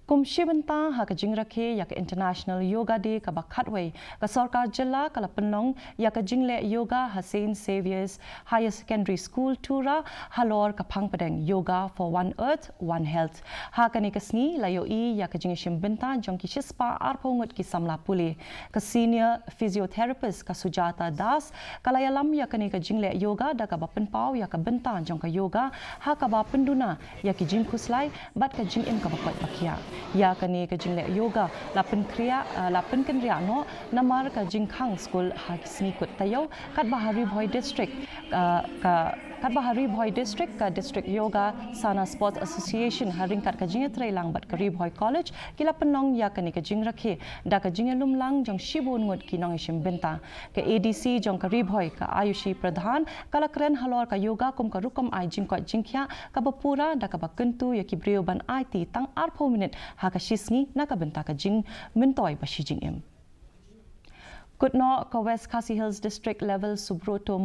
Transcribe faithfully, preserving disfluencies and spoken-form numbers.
Kum shi bynta ha ka jingrakhe ïa ka International Yoga Day kaba khatwei, ka sorkar jylla ka la pynlong ïa ka jingleh yoga ha Saint Xavier's Higher Secondary School, Tura, halor ka phang pdeng Yoga for One Earth, One Health. Ha kane ka sngi la ïohi ïa ka jingïashim bynta jong ki shispah arphew ngut ki samla pule. Ka senior physiotherapist, ka Sujata Das, ka la ïalam ïa kane ka jingleh yoga da kaba pynpaw ïa ka bynta jong ka yoga ha kaba pynduna ïa ki jingkhuslai bad ka jingim kaba koit ba khiah. Ïa kane ka jingleh yoga la pynkriah, eh, la pynkynriah noh namar ka jingkhang skul ha ki sngi kut taïew, katba ha Ri Bhoi District, eh, ka katba ha Ri Bhoi District, ka District Yoga Sana Sports Association ha ryngkat ka jingïatreilang bad ka Ri Bhoi College ki la pynlong ïa kane ka jingrakhe da ka jingïalum lang jong shibun ngut ki nongïashim bynta. Ka A D C jong ka Ri Bhoi, ka Ayushi Pradhan, ka la kren halor ka yoga kum ka rukom ai jingkoit jingkhiah kaba pura da kaba kyntu ïa ki briew ban aiti tang arphew minit ha ka shi sngi na ka bynta ka jingmyntoi ba shi jingim. Kut noh, ka West Khasi Hills District Level Subroto Mukherjee